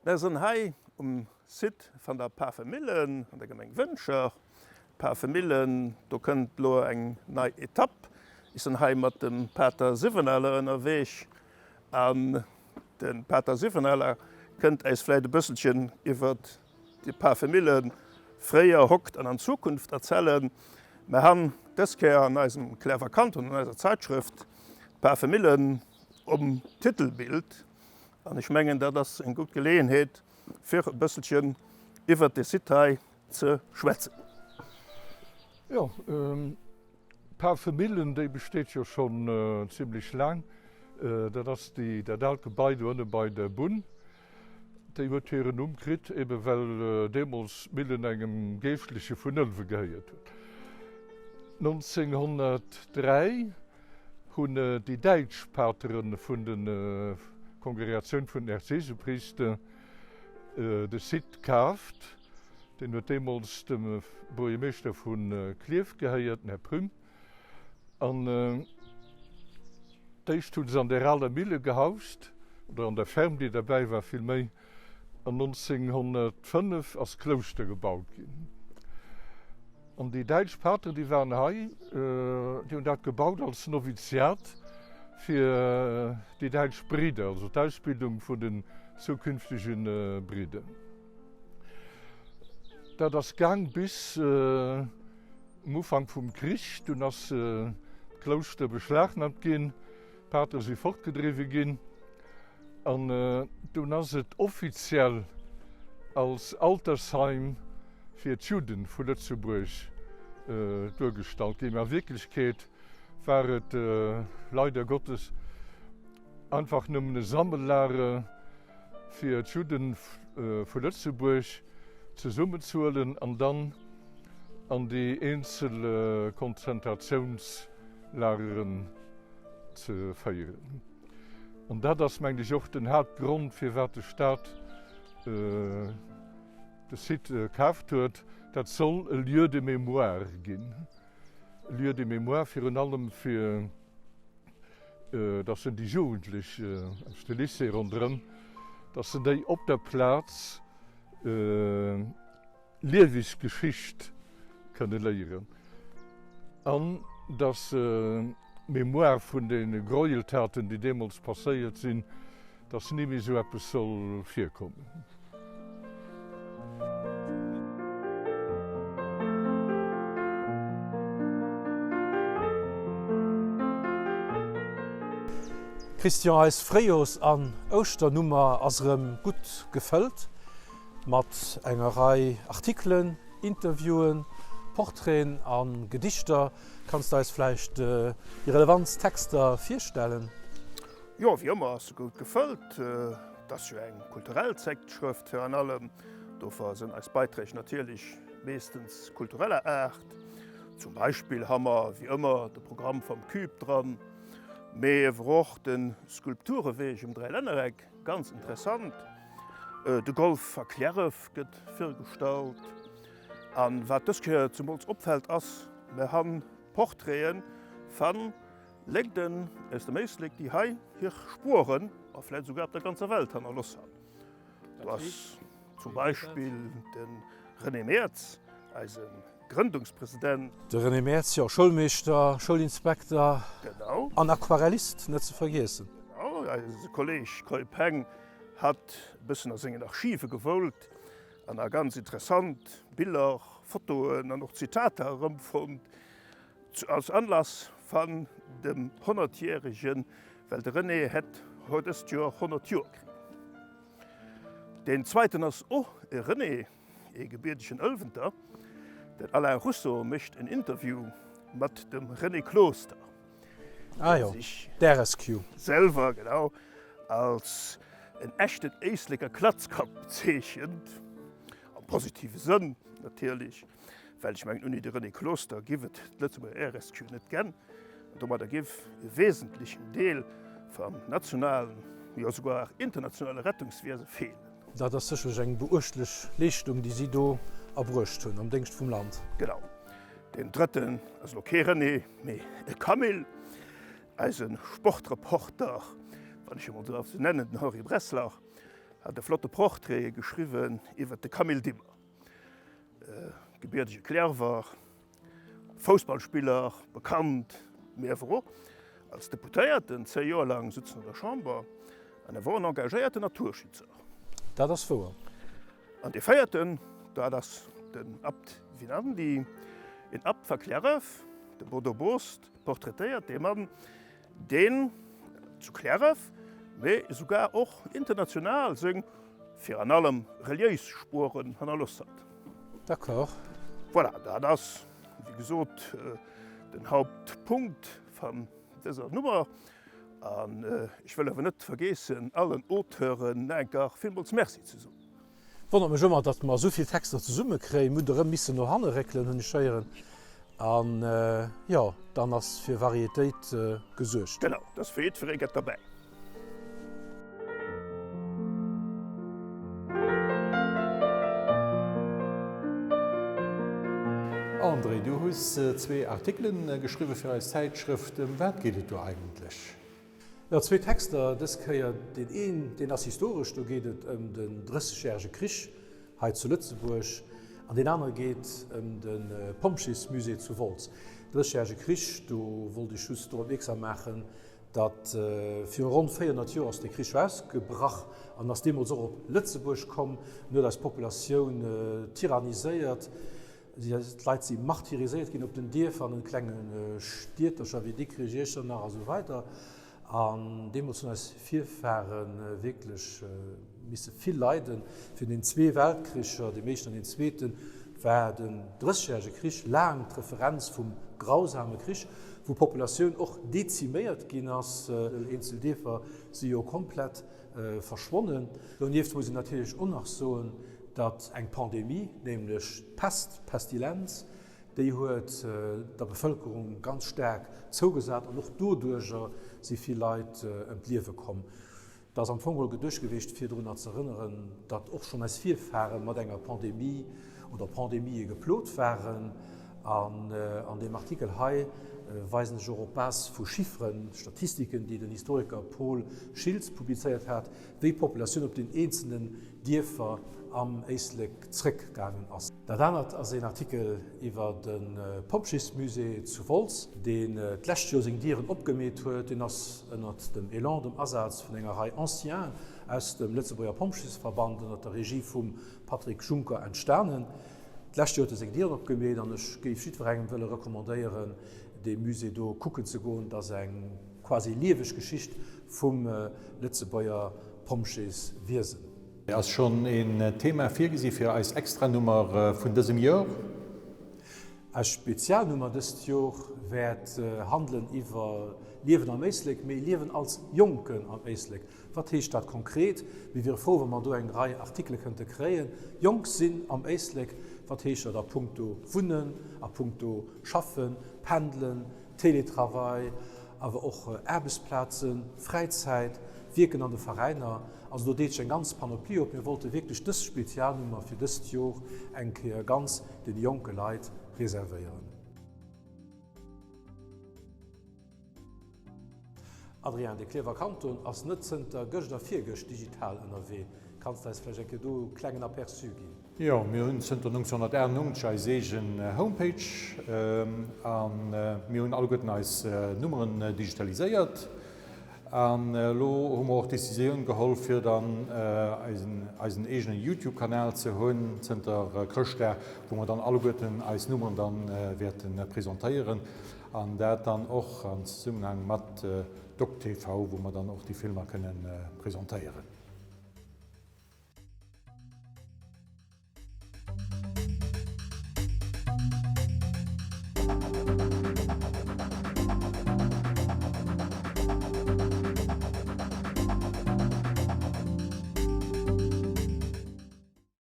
Mär sënn hei um Site van der Pafemillen an der Gemeng Wëntger. Pafemillen, do kënnt lo eng nei Etapp. Ech sënn hei mat dem Pater Siwwenaler ënnerweeg an de Pater Siwwenaler kënnt äis vläit e bësselchen iwwert déi Pafemille fréier, hokt an an Zukunft erzellen. Mär han dës Kéier an eisem Cliärrwer Kanton, an eiser Zeitschrëft, d'Pafemillen um Titelbild. An ech mengen, dat ass eng gutt Geleeënheet, fir e bësselchen iwwert dee Site hei ze schwätzen. Jo, d'Pafemillen, déi besteet jo schonn zimlech laang. Dat ass déi, dat aalt Gebai do ënne bei der Bunn. Déi huet hiren Numm kritt, ebe well deemools d'Millen engem Geeschtleche vun Ëlwe gehéiert huet. 1903 hunn déi däitsch Patere vun der Kongregatioun vun den Erzjesupriister de Site kaaft. Deen huet deemools dem Buergermeeschter vu Klierf gehéiert, den Här Prüm. An d'éischt hu se an där aler Mille gehaust, oder an der Ferme, déi derbäi war villméi. An 1905 ass d'Klouschter gebaut ginn. An déi däitsch Pateren, déi waren hei, déi hunn dat gebaut als Noviziat fir déi däitsch Bridder, also d'Ausbildung vun den zukünftege Bridder. Dat ass gaang bis um Ufank vum Krich. Dunn ass d'Klouschter beschlagnahmt ginn, d'Patere si fortgedriwwe ginn an dunn ass et offiziell als Altersheim fir d'Judden vu Lëtzebuerg duergestallt ginn. Mä a Wierklechkeet war et leider Gottes einfach nëmmen e Sammellager fir d'Judden vu Lëtzebuerg zesummenzehuelen an dann an déi eenzel Konzentratiounslageren ze féieren. An dat ass, mengen ech, och den Haaptgrond, firwat de Staat de Site kaaft huet. Dat soll e Lieu de mémoire ginn, e Lieu de mémoire virun allem fir, dass se déi Jugendlech aus de Lycéeë ronderëm, dass se déi op der Plaz lieweg Geschicht kënne léieren an dass se d'Mémoire vun de Gräueltaten, déi deemools passéiert sinn, dass ni méi esou eppes soll virkommen. Christian, eis Fréijoers an Ouschternummer ass erëm gutt gefëllt mat enger Rei Artikelen, Interviewen, Portraiten a Gedichter. Kanns de eis vläicht déi relevantst Texter virstellen? Jo, wéi ëmmer ass se goud gefëllt. Et ass jo eng kulturell Zäitschrëft virun allem. Dofir sënn eis Beiträg natierlech meeschtens kultureller Aart. Zum Beispill ha mer wéi ëmmer de Programm vam Cube dran, mee ewer och de Skulptureweeg um Dräilännereck, ganz interessant. De Golf va Cliärref gëtt virgestallt. An wat dës Kéier zemools opfält ass, mer han Portraiten van Legden aus dem Éislek, déi hei hir Spueren, a vläit esouguer op der ganzer Welt, hannerloss han. Do ass zum Beispill de René Merz, eise Grëndungspresident. De René Merz, jo, Schoulmeeschter, Schoulinspekter an Aquarellist net ze vergiessen. Genau, eise Kolleg Keup Heng hat e bëssen a sengen Archive gewullt an a ganz interessant Biller, Fotoen an och Zitater erëmfonnt. Als Anlass van dem Honnertjähregen, well de René hätt dëst Joer 100 Joer kritt. Deen zweiten ass och e René, ee gebiertegen Ëlwenter. Den Alain Russo mécht en Interview mat dem René Closter, deen sech selwer, genau, als en echten Éisleker Klatzkapp bezeechent, am positive Sënn natierlech. Well ech mengen, ouni de René Closter giff et d'Lëtzebuerger Air Rescue net gänn. An domadder giff e wesentlechen Deel vam nationalen, jo souguer internationale Rettungswiese feelen. Dat ass sécherlech eng beuechtlech Leeschtung, déi si do erbruecht hunn am Déngscht vum Land. Genau. Deen drëtten ass elo kee René, mee e Camille, eise Sportreporter, wann ech e mol esou darf sou nennen, den Henri Bresler. Hat e flotte Portrait geschriwwen iwwert de Camille Dimmer, gebiertege Cliärrwer, Foussballspiller, bekannt, mee awer och als Deputéierten, 10 Joer laang sutz en an der Chamber an e wor en engagéierten Naturschützer. Dat ass wouer. An dee véierten, dat ass den Abt Winandy, een Abt va Cliärref, de Bodo Bost portraitéiert dee Mann, deen zu Cliärref, mee esouguer och international seng vir an allem reliéis Spueren hannerloss hat. D'accord. Voilà, dat ass wéi gesot den Hauptpunkt van dëser Nummer. An ech wëll awer net vergeessen allen Auteuren enker villmools Merci ze soen. Wonnert mech ëmmer, datt mer esou vill Texter zesumme kréien. Mir hunn erëm missen no hanne réckelen, hunn ech héieren. An jo, dann ass fir Varietéit gesuergt. Genau, et ass fir jiddweree gëtt derbäi. André, du hues zwee Artikelen geschriwwe fir eis Zäitschrëft. Ëm wat geet et do eigentlech? Jo, zwee Texter dës Kéier. Deen een, deen ass historesch, do geet et ëm den Drëssegjärege Krich hei zu Lëtzebuerg. An deen anere geet ëm de Pompjeesmusée zu Wolz. Drëssegjärege Krich, do wollt ech just drop opmierksam maachen, datt viru ronn 400 Joer ass dee Krich ausgebrach an ass deemools och op Lëtzebuerg komm an huet eis Populatioun tyranniséiert. D'Leit si martyriséiert ginn op den Dierfer an den klenge Stiedtercher wéi Dikrich, Iechternach a sou weider. An deemools hunn eis Virfahre wierklech misse vill leiden. Vun den zwee Weltkricher, dem éischten an dem zweeten, war den Drëssegjärege Krich laang d'Referenz vum grausame Krich, wou d'Populatioun och deziméiert ginn ass. Eenzel Dierfer si jo komplett verschwonnen. Donieft muss een natierlech och nach soen, datt eng Pandemie, nämlech d'Pest, d'Pestilenz, déi huet der Bevëlkerung ganz staark zougesat an och doduerjer si vill Leit ëm d'Liewe komm. Et ass am Fong geholl geduecht gewiescht, fir drunner ze erënneren, datt och schonn eis Virfahre mat enger Pandemie oder Pandemië geplot waren. An an deem Artikel hei weisen ech och op Base vu Chifferen, Statistiken, déi den Historiker Paul Schiltz publizéiert hat, wéi d'Populatioun op den eenzelnen Dierfer am Éislek zréckgaangen ass. Dat anert ass een Artikel iwwer de Pompjeesmusée zu Wolz, deen d'lescht Joer seng Dieren opgemeet huet. Deen ass ënnert dem Elan, dem Asaz vun enger Rei Anciens aus dem Lëtzebuerger Pompjeesverband ënnert der Regie vum Patrick Juncker entstanen. D'lescht Joer huet e seng Dieren opgemeet an ech géif jiddwerengem wëlle recommandéieren, dee Musée do kucken ze goen. Et ass eng quasi lieweg Geschicht vum Lëtzebuerger Pompjeeswiesen. Ass schonn een Thema virgesi fir eis Extranummer vun dësem Jor? Eis Spezialnummer dëst Jor wäert handelen iwwer Liewen am Éislek, mee Liewen als Jonken am Éislek. Wat heescht dat konkret? Mir wiere frou, wa mer do eng Rei Artikele kënnte kréien. Jonk sinn am Éislek, wat heescht dat a puncto Wunnen, a puncto Schaffen, Pendelen, Télétravail, awer och Aarbechtsplazen, Fräizäit, Wierken an de Veräiner. Also do deet sech eng ganz Panoplie op. Mir wollte wierklech dës Spezialnummer fir dëst Jor eng Kéier ganz deene jonke Leit reservéieren. Adrien, de Klierfer Kanton ass net zënter gëscht a virgëscht digital ënnerwee. Kanns de eis vläicht eng Kéier do e klengen Aperçu ginn? Jo, mir hunn zënter 1998 eis eegen Homepage a mir hunn alleguerten eis Nummeren digitaliséiert. An elo hu mer och d'Decisioun geholl, fir dann eisen eegenen YouTube-Kanal ze hunn zënter Chrëschtdag, wou mer dann alleguerten eis Nummeren dann wäerte presentéieren. An dat dann och an Zesummenhang mat DocTV, wou mer dann och déi Filmer kënne presentéieren.